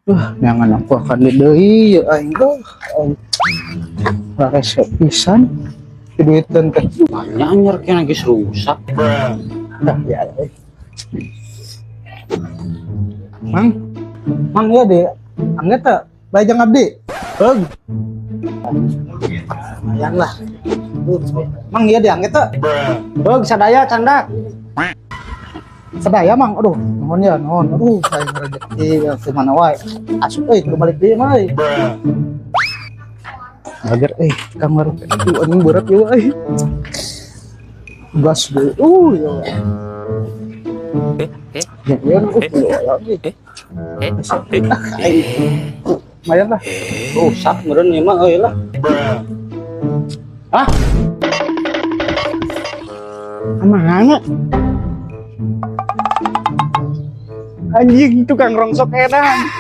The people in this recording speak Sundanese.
Jangan aku akan di deui ya aing tuh. Aing. Resep pisan. Duitan teh. Banyak anyar kena geus rusak. Dah ya. Eh. Mang, Mang ya deh. Angge teh bae jeung abdi. Heug. Lumayan lah. Mang iya diangge teh. Heug, sadaya candak. Sadaya, Mang. Aduh, nuhun ya, nuhun. Aduh, saya rezeki ya kumaha wae. Asup euy, kudu balik deui mah euy. Agar eh kamar aduh anjing berat ya euy. Gas deh. Ya. Ya, ya, ya, ya. Lumayan lah. Rusak meureun ieu mah euy lah. Ah, Mana? Anjing, tukang rongsok edan.